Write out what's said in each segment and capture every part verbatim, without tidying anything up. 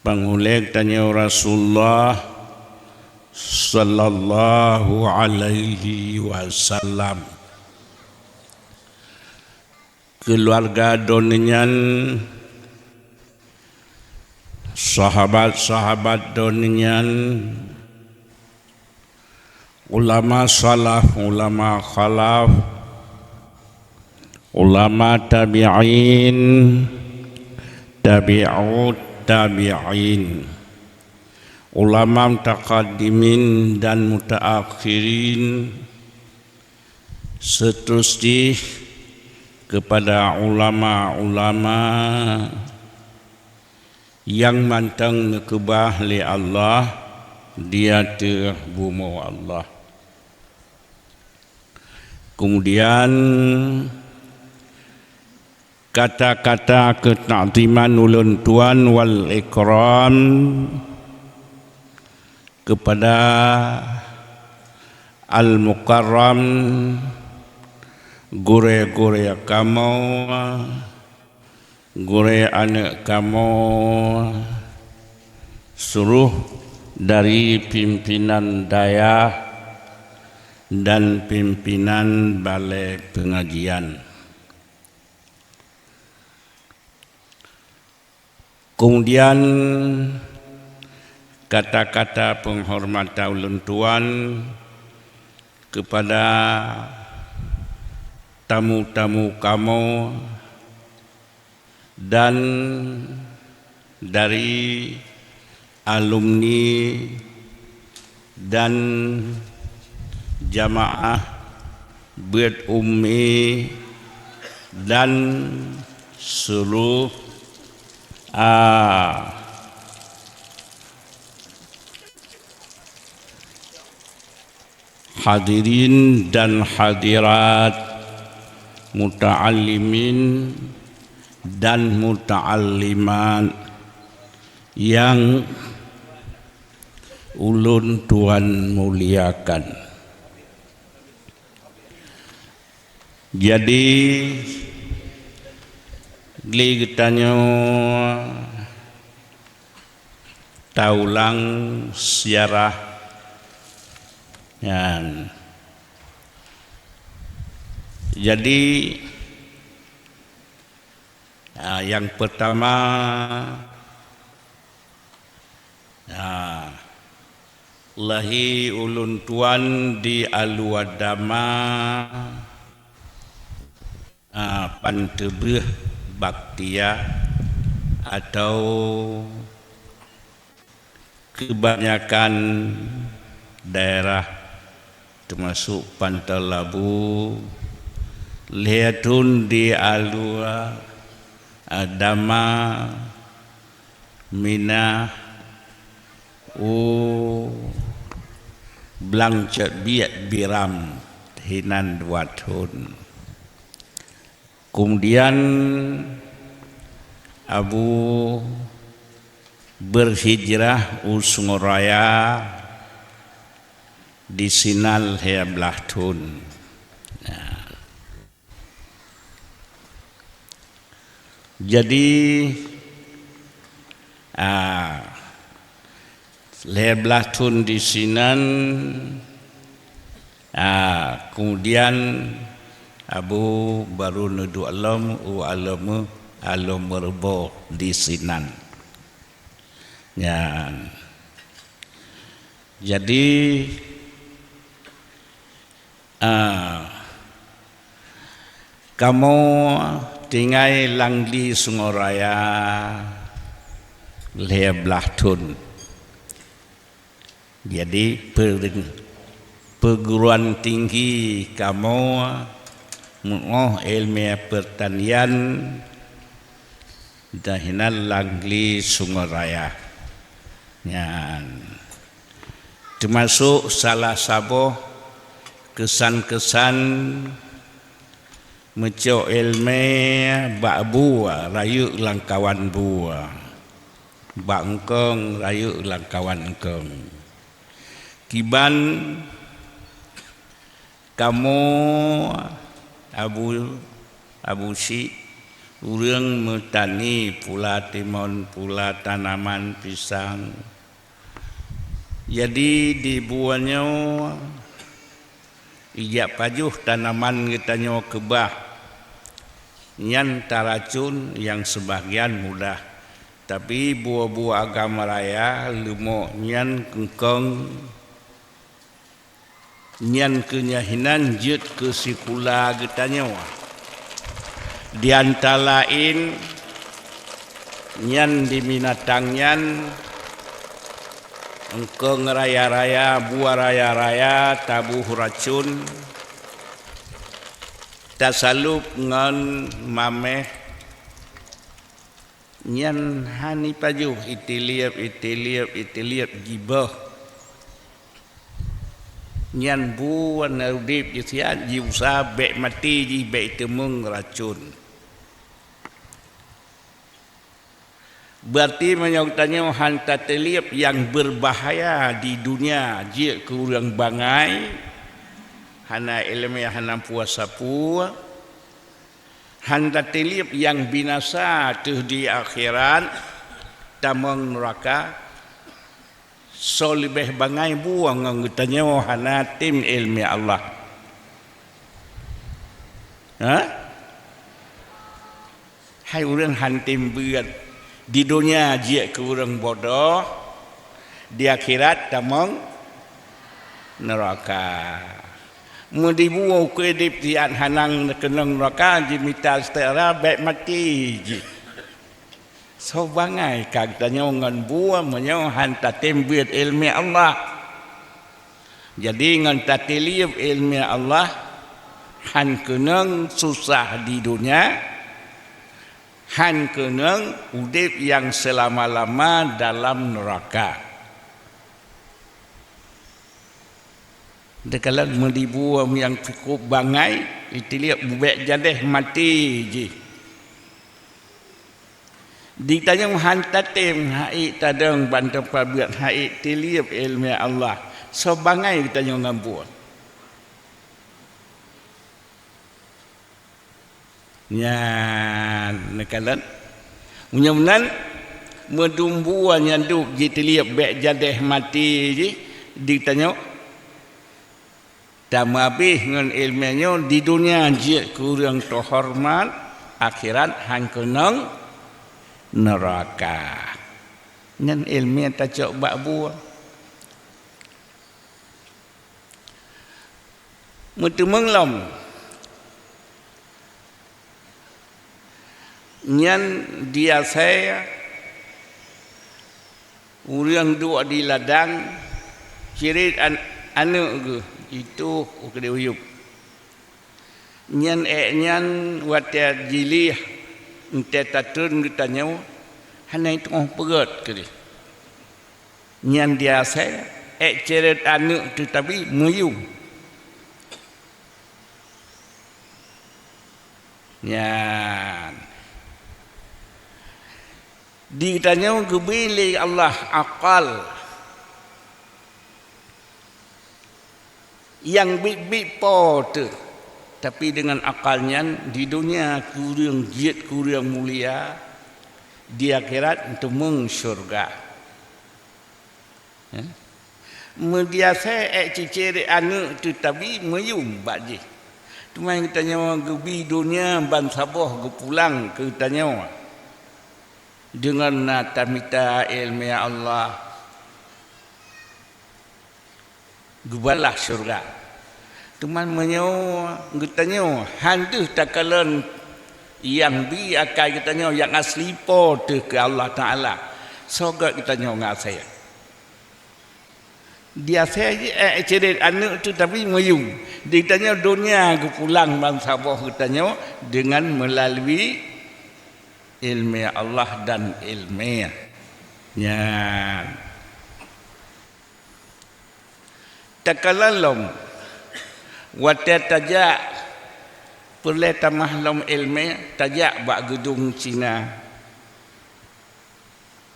Pangulèe tanyoe Rasulullah sallallahu alaihi wasallam. Keuluarga droeneuh nyan, sahabat-sahabat droeneuh nyan, ulama salaf, ulama khalaf, ulama tabi'in, tabi'ut tabi'in, ulama mutaqaddimin dan mutaakhirin, seterus jih kepada ulama-ulama nyang mantong neukeubah lé Allah di ateueh bumoe Allah. Kemudian, kata-kata keuta'ziman ulôn tuan wal ikram kepada al-mukarram, gurèe-gurèe kamoe, gurèe aneuk kamoe, seluruh dari pimpinan dayah dan pimpinan balè peungajian. Kemudian, kata-kata penghormatan ulôn tuan kepada tamu-tamu kamoe dan dari alumni dan jamaah beuet ummi dan seluruh, ah, hadirin dan hadirat, muta'allimin dan muta'allimat nyang ulôn tuan muliakan. Jadi, lé geutanyoe taulang sejarah nyan. Jadi, ah, nyang peurtama, ah, lahé ulôn tuan di Alue Dama, ah, Panteubeuh Baktia atau keubanyakan daerah, teumasok Pantai Labu, lhèe thôn di Alue Dama, Minah, u Blang Cot Biek Biram, hinan dua thôn. Kemudian, Abu berhijrah u Sungai Raya, disinan lhèe blaih thôn. Nah. Jadi, ah, lhèe blaih thôn disinan, ah, kemudian Abu baru neuduek lom u Alue, Alue Meureubo disinan. Nyan. Jadi, ah, kamoe tinggai lam di Sungai Raya lhèe blaih thôn. Jadi, per-, perguruan tinggi kamoe meu'oh ileumèe peurtanian, dan hinan lam di Sungai Raya. Nyan. Teumasok salah saboh keusan-keusan meucok ileumèe bak bu rayeuk lam kawan bu, bak eungkong rayeuk lam kawan eungkong. Kiban kamoe Abu, Abu Syik, Ureuëng meutani pula timon, pula tanaman pisang. Jadi, di buah nyoe ijak pajoh tanaman geutanyoe keubah, nyan taracun nyang seubahgian mudah. Tapi buah-buah agam raya leumok nyan keungkong, nyan keuh nyang hinan jeuet keu sikula geutanyoe. Di antara laén, nyan di binatang nyan, eungkong raya-raya, buah raya-raya taboh racun, tasalub ngon maméh, nyan hana ipajoh, itilieb, itilieb, itilieb, jiboh. Nyan buah na udeb jih siat, jiusa bék maté jih, bék iteumeung racun. Beurati meunyoe geutanyoe han tateulieb nyang beurbahaya di donya jeuet keu ureuëng bangai, hana iéleumé, hana puasa pue, han tateulieb nyang binasa teuh di akhirat, tamong neuraka, soe leubeh bangai buah ngon geutanyoe hana tem iéleumé Allah? Ha? Hai ureuëng han tem beuet, di donya jeuet keu ureuëng bodoh, di akhirat tamong neuraka. Meudibue ukeue udeb siat hana keunong neuraka, jimita seuteura bék maté jih. Soe bangai ka geutanyoe ngon buah meunyoe han tatem beuet iéleumé Allah? Jadi, ngon tateulieb iéleumé Allah, han keunong susah di donya, han keunong udeb nyang seulama-lama dalam neuraka. Teukalon meudibue nyang cukup bangai, iteulieb bék jadeh maté jih. Di tanyoe han tatem hai tadong ban teupeubuet hai teulieb iéleumé Allah, soe bangai geutanyoe ngon buet. Nyan neukalon. Meunyoe meunan, meudum buah nyang dub jiteulieb bék jadeh maté jih di tanyoe. Tameuabéh ngon iéleumé nyoe di donya jeuet keu ureuëng teuhoreumat, akhirat han keunong neuraka. Nyan iéleumé tacok bak buah. Meuteumeung lom. Nyan di asèe ureuëng duek di ladang, cirét an-, aneuëk geuh, jitôh u keudéh uyueb. Nyan ék nyan watèe jilieh, eunteuk tatreun geutanyoe, hana teungoh peugét keudéh. Nyan di asèe ék cirét aneuëk teutabi meuyum. Nyan. Di geutanyoe geubri lé Allah akal nyang biet-biet po teuh, tapi deungon akal nyan di donya keu ureuëng jeuet keu ureuëng mulia, di akhirat teumeung syeuruga. Eh? Meubiasa ék cicé aneuëk teutabi meuyum bak jih. Teuma geutanyoe geubi donya bansaboh geupulang keu tanyoe. Deungon na tamita iéleumé Allah, geubalah syeuruga. Teuma meunyoe geutanyoe han deuh takalon nyang bi akai geutanyoe nyang asli po teuh keu Allah Taala, soe gét geutanyoe ngon asèe. Di asèe jih ék cirét aneuëk teutabi meuyum. Di tanyoe donya geupulang bansaboh geutanyoe deungon meulalui iéleumé Allah dan iéleumé. Nyan. Takalon lom, watèe tajak peureulèe tamah lom iéleumé, tajak bak geudong Cina.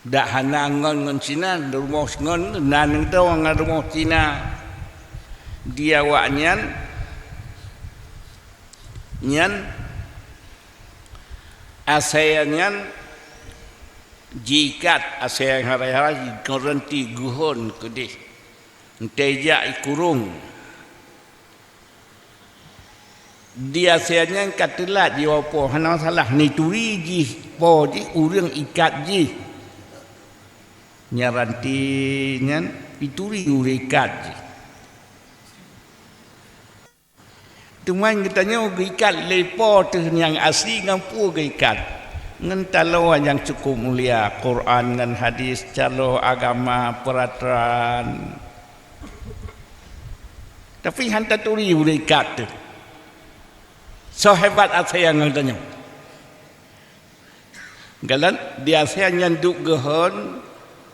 Dak hana ngon ngon Cina, rumoh ngon na neudong ngon rumoh Cina. Di awaknyan nyan Asée nyan jiikat, asée nyang hara-hara jigaranti geuhon keudeh. Enteuk jak ikurong. Di asée nyan ka teulat jiwoe po, hana masalah, neuturi jih po jih, ureuëng ikat jih. Nyang ranti nyan ituri ureuëng ikat jih. Teuma geutanyoe geuikat lé po teuh nyang asli ngon peue geuikat. Ngon taloe nyang cukup mulia, Quran ngon hadis, taloe agama, peuratoran. Tapi han taturi ureuëng ikat teuh. Soe hebat asée ngon geutanyoe. Galak di asée nyan duek geuhon,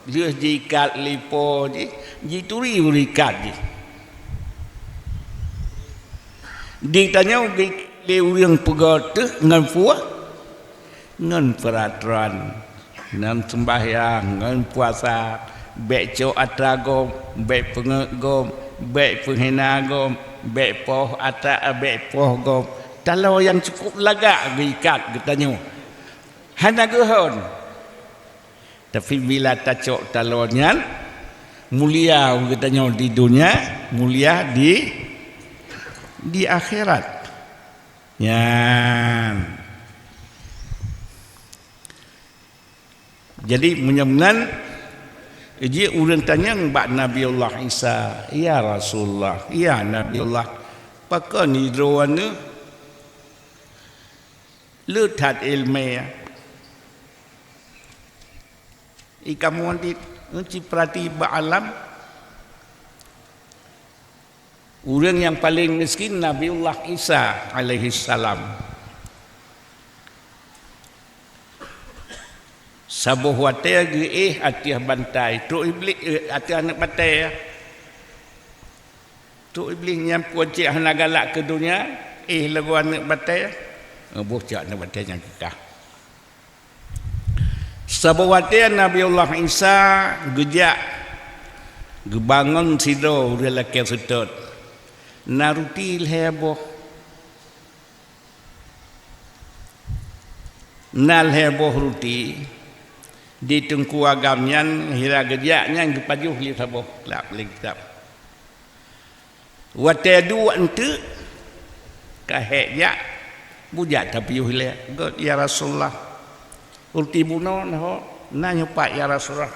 lheueh jiikat lé po jih, jituri ureuëng ikat jih. Di tanyoe geuikat lé ureuëng peugöt teuh ngon peue? Ngon peuratoran, ngon seumbahyang, ngon puasa, bék cok atra gob, bék peungeuet gob, bék peuhina gob, bék poh atra, bék poh gob. Taloe nyang cukup lagak geuikat geutanyoe. Hana geuhon. Tapi bila tacok taloe nyan, mulia geutanyoe di dunia, mulia di, di akhirat. Nyan. Jadi, meunyoe meunan, jih ureuëng tanyong bak Nabiullah Isa, "Ya Rasulullah, ya Nabiullah, pakon droeneuh le that iéleumé, i kamoe dit, ci peurati bak alam?" Ureuëng nyang paleng miskin Nabiullah Isa alaihissalam. Saboh watée geuéh ateueh bantai, trok Iblih, eh, ateueh aneuëk batée. Trok Iblih nyan pucék hana galak keu donya, éh lagoe aneuëk batée, eh, boh cok aneuëk batée nyang keukah. Saboh watée Nabiullah Isa geujak geubangon sidroe ureuëng lakée seutôt, na ruti lhée boh. Na lhée boh ruti, di teungku agam nyan hira geujak nyan geupajoh lé saboh, glab lé kitab. Watée duek eunteuk, ka hék jak, bujak tapiôh ilée, "Gét, ya Rasulullah, ruti bunoe na ho, na nyoe pat, ya Rasulullah."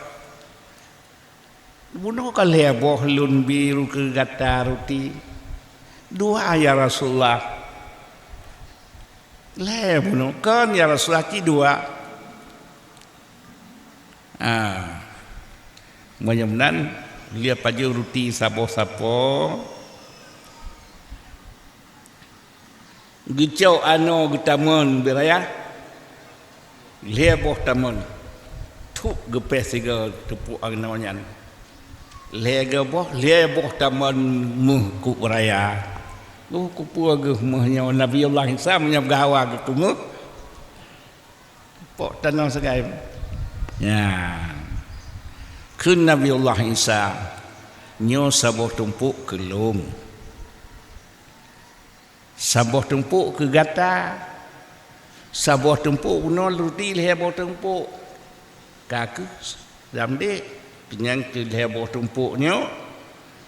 "Bunoe ka lhée boh lôn bi keu gata ruti." "Dua, ya Rasulullah." "Lhée bunoe?" "Kon, ya Rasulullah, cit dua." Ah. Meunyoe meunan, lheueh pajoh ruti saboh sapo, geucok anoe geutamon bit raya, lhée boh tamon, thup geupéh sigoe teupok anoe nyan. Lhée geuboh, lhée boh tamon méuh keup raya. Geuh keupeue geuh méuh nyoe, Nabiullah Isa meunyoe geuhawa geukeumeuh, pok tanoh sagai. Nyan. Kheun Nabiullah Isa, "Nyoe saboh tumpok keu lôn. Saboh tumpok keu gata. Saboh tumpok bunoe ruti lhée boh tumpok." Ka keuh, lam dék, keu nyan keu lhée boh tumpok nyoe,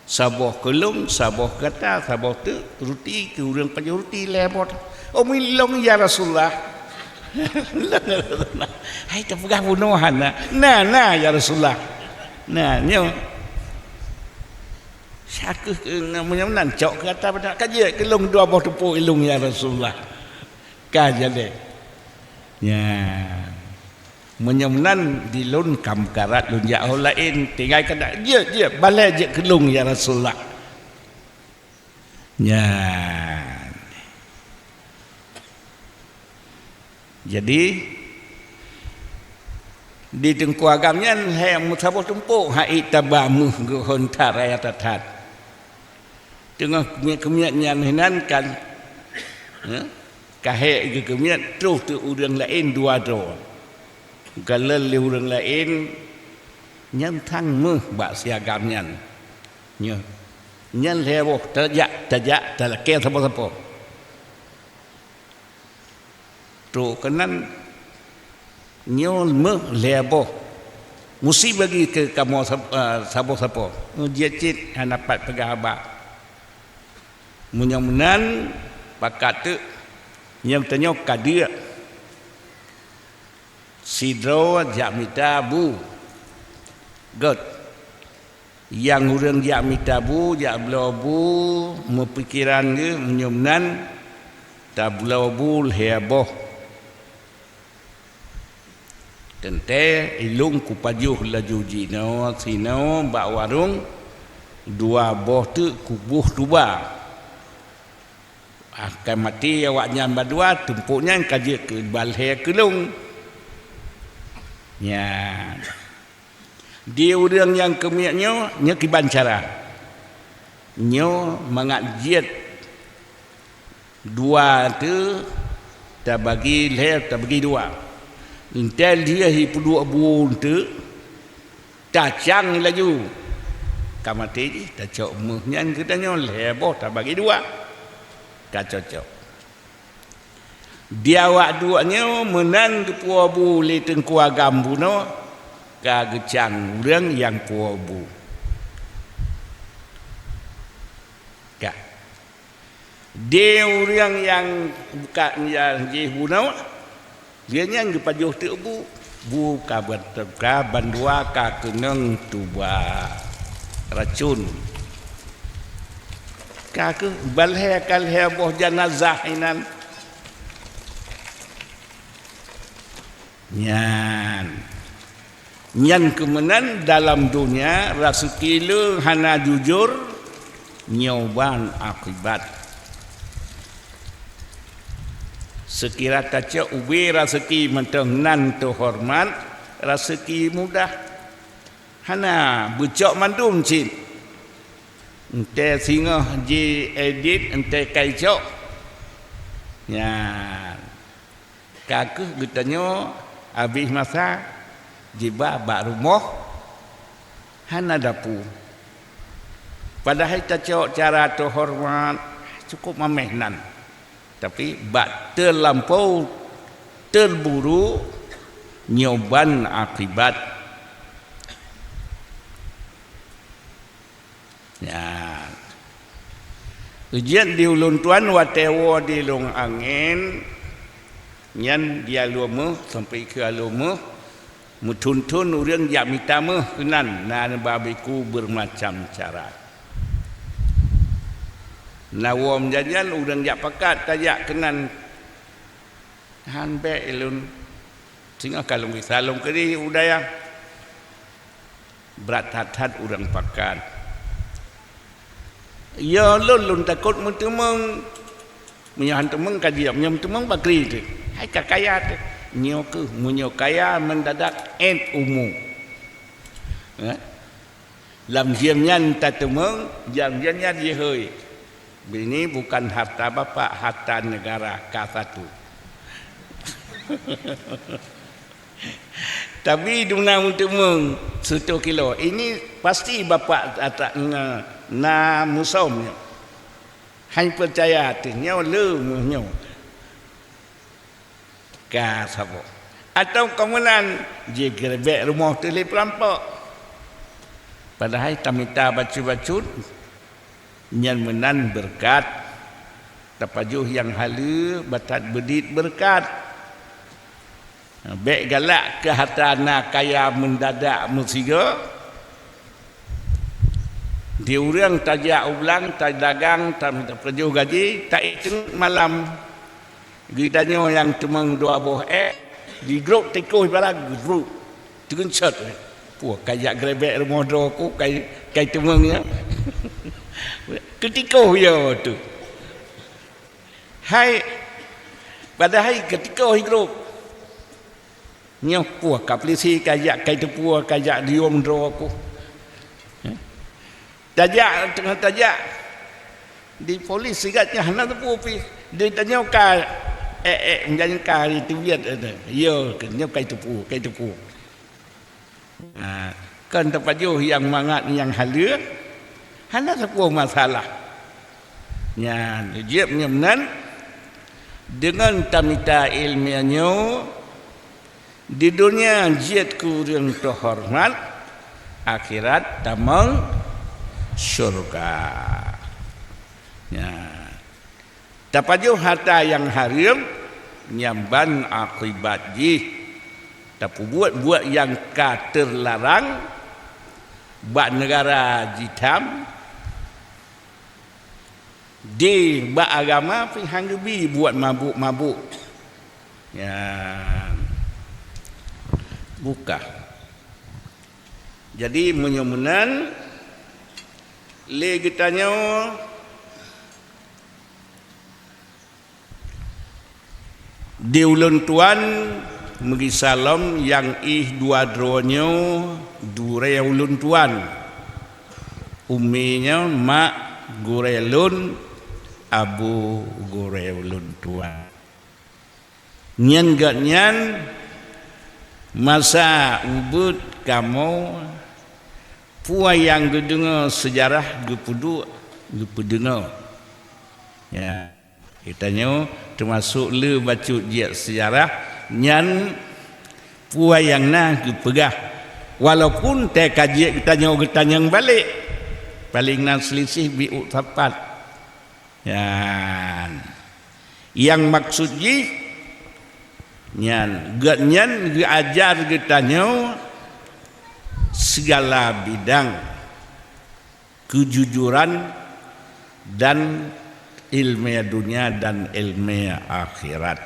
saboh keu lôn, saboh gata, saboh teuk ruti keu ureuëng pajoh ruti lhée boh. "Oh, meulôn, ya Rasulullah." "Hai, tapeugah bunoe hana." "Na, na, ya Rasulullah. Na, nyoe." "Sakeue keu na meunyoe meunan cok keu gata beudak, ka jeuet keu lôn dua boh tumpok ilôn, ya Rasulullah." Ka jaleh. Nyan. Meunyoe meunan di lôn ka meukarat lôn jak ho laén, tinggai keudak, "Jeuet, jeuet, balée jeuet keu lôn, ya Rasulullah." Nyan. Jadi, di teungku agam nyan hai meusaboh tumpok hai taba méuh geuhon that raya that-that. Teungoh keumiet-keumiet nyan hinan kan, eh, ka hék geukeumiet troh teuk ureuëng laén dua droe. Galon lé ureuëng laén nyan thang méuh bak si agam nyan. Nyoe, nyan lhée boh tajak, tajak talakée sapo-sapo. Trok keunan Nyoe meuh lhée boh. Musti bagi keu kamoe sab-, eh, saboh-saboh. Nyoe jeuet cit hana pat peugah haba. Meunyoe meunan, pakat teuk, nyang tanyoe ka deuk. Sidroe jak mita bu. Gét. Nyang ureuëng jak mita bu, jak bloe bu, meupikeran geuh meunyoe meunan, tabloe bu lhée boh. Teuntée ilôn kupajoh laju jinoe sinoe bak warong, dua boh teuk kuboh tuba. Ah, ka maté awaknyan bandua, tumpôk nyan ka jeuet keu balhée keu lôn. Nyan. Di ureuëng nyang keumiet nyoe, nyoe kiban cara. Nyoe mangat jeuet dua teuk tabagi lhée, tabagi dua. Enteuk lhée ipeuduek bu teuk, tacang laju. Ka maté jih, tacok meuh nyan geutanyoe lhée boh tabagi dua. Ka cocok. Di awak duek nyoe meunan geupuwoe bu lé teungku agam bunoe, ka geucang ureuëng nyang puwoe bu. Ka. Di ureuëng nyang buka nyang jih bunoe, lheueh nyan geupajoh teuk bu. Bu ka ban-, ka bandua ka keunong tuba racun. Ka keuh balhée ka lhée boh janazah inan. Nyan. Nyan keuh meunan dalam donya raseuki lé hana jujur, nyoe ban akibat. Seukira tacok ubé raseuki mantong nan teuhoreumat, raseuki mudah. Hana beucok mandum cit. Enteuk singoh ji edit, enteuk kai cok. Nyan. Ka keuh geutanyoe abéh masa jiba bak rumoh hana dapu. Padahai tacok cara teuhoreumat cukup mameh nan. Tapi bak teulampau teuburu nyoe ban akibat. Nyan. Ujian di ulôn tuan watée woe di Lông Angén, nyan di Alue Meuh sampai keu Alue Meuh, meuthon-thon ureuëng jak mita meuh keunan, na babiku beureumacam cara. Na woe meujan-jan ureuëng jak pakat tajak keunan, han bék ilôn. Singoh ka lôn gisa lôn keudeh u dayah. Brat that-that ureuëng pakat. Yo lôn, lôn takot meuteumeung. Meunyoe han teumeung ka jeuet, meunyoe meuteumeung bakri teuh. Hai ka kaya teuh. Nyoe keuh, meunyoe kaya mendadak ét umu. Eh? Lam jeuem nyan tateumeung, lam jeuem nyan jihôi. Bini bukan harta bapak, harta negara ka satu. Tapi dum na meuteumeung seutoh kilo. Ini pasti bapak ata-, na, na musom nyoe. Hai peucaya teuh nyoe le meuh nyoe. Ka saboh. Atawa keu meunan jigeureubek rumoh teuh lé peurampok. Padahai tamita bacut-bacut, nyan meunan beureukat. Tapajoh nyang haleue, batat beudit beureukat. Bék galak keu harta na kaya meundadak meusigoe. Di ureuëng tajak u blang, tadagang, ta-, tapajoh gaji, taék teungeut malam. Geutanyoe nyang teumeung dua boh ék, di grob tikoh ibarat grob. Teugeunsot, eh. Puh, ka jak geureubek rumoh droe ku, kai, kai teumeung nyan. Keutikoh yo tu. Hai, padahai keutikoh i grob. Nyoe puh ka polisi ka jak kai teupue, ka jak diom droe ku. Tajak, teungoh tajak. Di polis sigat nyan hana teupeu pih. Di tanyoe ka, eh, eh, menjanyi ka hari teubiet, eh, yo, nyoe kai teupeu, kai teupeu. Ha, kon tapajoh nyang mangat nyang haleue, hana sapeue masalah. Nyan, jeuet nyoe meunan, deungon tamita iéleumé nyoe, Di donya jeuet keu ureuëng teuhoreumat, akhirat tamong syurga. Nyan. Tapajoh hareuta nyang hareuem, nyan ban akibat jih tapeubuet buet nyang ka teularang bak neugara jitham, di bak agama pih han geubi buet mabök-mabök. Nyan bukah. Jadi, meunyoe meunan, lé geutanyoe di ulôn tuan meugisa lom nyang éh dua droe nyoe gurée ulôn tuan. Umi nyoe mak gurée lôn, abu gurée ulôn tuan. Nyan gobnyan masa ubit kamoe, peue nyang geudeungoe seujarah geupeuduek, geupeudeungoe. Ya, geutanyoe teumasok le bacut jeuet seujarah nyan, peue nyang na geupeugah. Walaupun teuka jeuet geutanyoe geutanyong balek, paleng na seuliseh biôh sapat. Nyan. Nyang maksud jih, nyan, gobnyan geuajar geutanyoe sigala bidang keujujuran dan iéleumé donya dan iéleumé akhirat.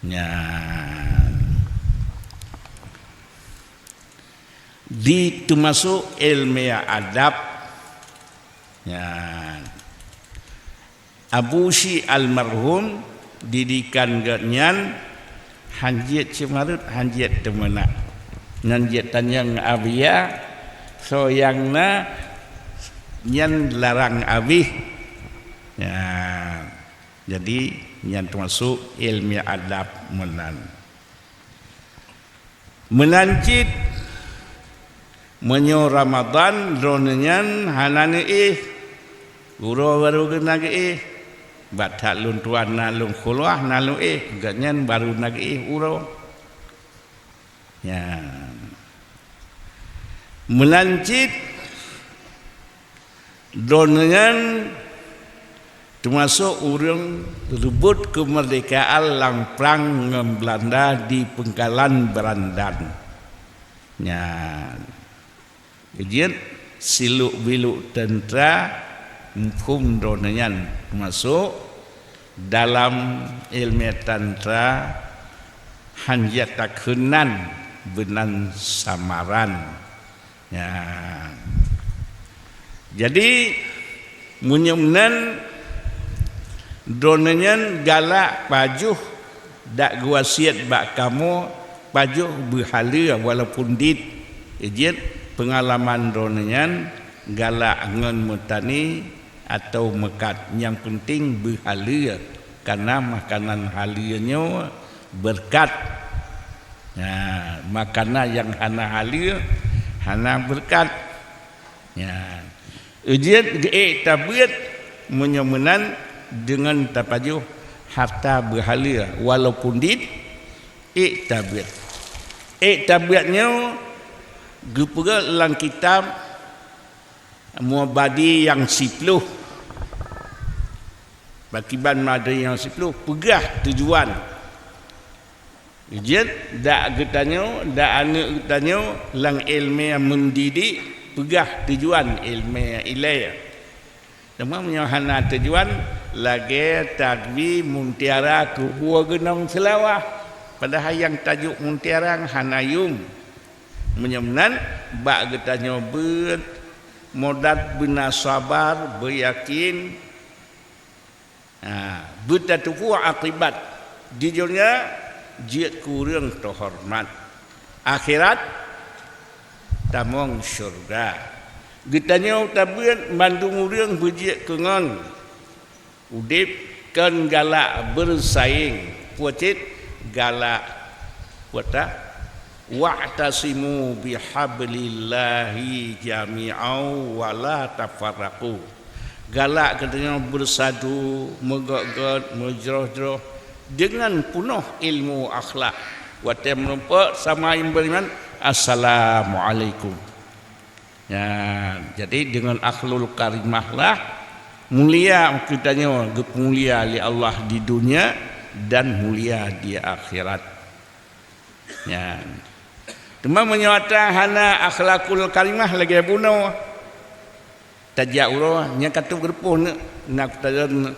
Nyan. Di teumasok iéleumé adab. Nyan. Abu Syik almarhum, didikan gobnyan han jeuet ceumarot, han jeuet teumeunak. Nyan jeuet tanyong Abiya, soe nyang na nyan larang abéh. Nyan. Jadi, nyan teumasok iéleumé adab meunan. Meunan cit, meunyoe Ramadhan droeneuh nyan hana neuéh, uroe barô geuh na geuéh. Bak that lôn tuan na lôn khulwah na lôn éh, gobnyan barô na geuéh uroe. Nyan. Meunan cit, droeneuh nyan teumasok ureuëng reubot keumeurdekaan lam prang ngon Beulanda di peungkalan Berandan. Nyan. Jeuet siluk-biluk teuntra muphom droeneuh nyan teumasok dalam iéleumé tantra han jeuet takheun nan beunan samaran. Nyan. Jadi, meunyoe meunan, droeneuh nyan galak pajoh dak geuwasiet bak kamoe pajoh beuhaleue walaupun dit. Jeuet peungalaman droeneuh nyan galak ngon meutani atawa meukat, nyang peunteng beuhaleue, kareuna makanan haleue nyoe beureukat. Nah, makanan nyang hana haleue hana beureukat. Nyan. Jeuet geuék tabeuet meunyoe meunan deungon tapajoh hareuta beuhaleue walaupun dit ék tabeuet. Ék tabeuet nyoe geupeugah lam kitab Mu'abadi nyang siploh. Pakriban Mu'abadi nyang siploh peugah tujuan. Jeuet dak geutanyoe, dak aneuëk geutanyoe lam iéleumé meundidik peugah tujuan iéleumé ilée. Teuma meunyoe hana tujuan, lagée tagui mutiara keu uroe geunong Seulawah, padahai nyang tajok mutiara hana yum. Meunyoe meunan, bak geutanyoe beuet modal beuna sabar, beuyakén, ha, beutateupeue akibat di donya jeuet keu ureuëng teuhoreumat, akhirat tamong syeuruga. Geutanyoe tabeuet mandum ureuëng beujeuet keu ngon udeb kon galak beureusaing, peue cit galak peue ta, "Wa'tasimu bihablillahi jami'an wa la tafarraqu." Galak geutanyoe beusatu, meugét-gét, meujroh-jroh deungon peunoh ilmu akhlak. Watée meurumpok sama beriman, "Assalamualaikum." Ya, jadi dengan akhlakul karimah lah mulia geutanyoe, geupumulia lé Allah di dunia dan mulia di akhirat. Ya. Teuma meunyoe atra hana akhlakul karimah lagée bunoe, tajak uroe nyan ka teup geurupoh na, na kutadan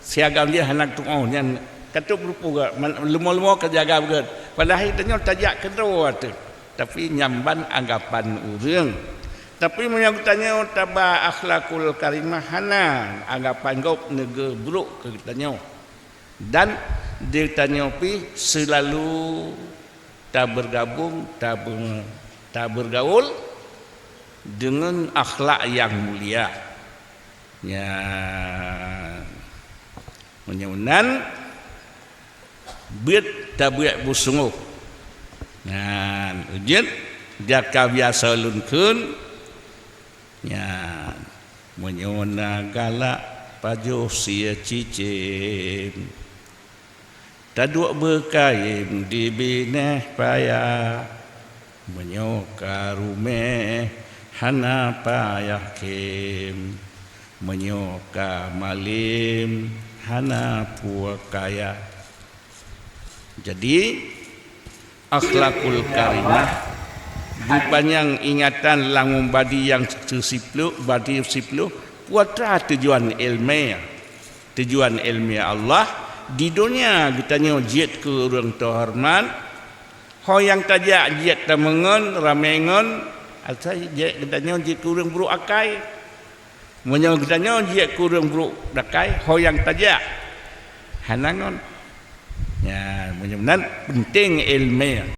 siagam jih hana tuoh nyan ka teup geurupoh ga, man-, leumo-leumo ka jaga beugét. Padahai tanyoe tajak keudroe ateueh, tapi nyan ban anggapan ureuëng. Tapi meunyoe geutanyoe taba akhlakul karimah hana, anggapan gob neugeubruek keu geutanyoe. Dan di tanyoe pih seulalu tabeurgabong, tabe-, tabeurgaul deungon akhlak nyang mulia. Nyan, meunyoe nan, beuet tabeuet beusungoh. Nyan, jeuet gata biasa lôn kheun, nyan, meunyoe na galak pajoh sie cicém, taduek beukayém di binéh paya. Meunyoe ka ruméh hana payah khém, meunyoe ka malém hana peue kaya. Jadi, akhlakul karimah, beupanyang ingatan lam badi nyang siploh, badi siploh, peue atra tujuan ilmiah. Tujuan ilmiah Allah, di donya geutanyoe jeuet keu ureuëng teuhoreumat, ho nyang tajak jeuet tameungon, ramé ngon, asai jeuet geutanyoe jeuet keu ureuëng brok akai. Meunyoe geutanyoe jeuet keu ureuëng brok akai, ho nyang tajak hana ngon. Ya, meunyoe nan penting ilmiah.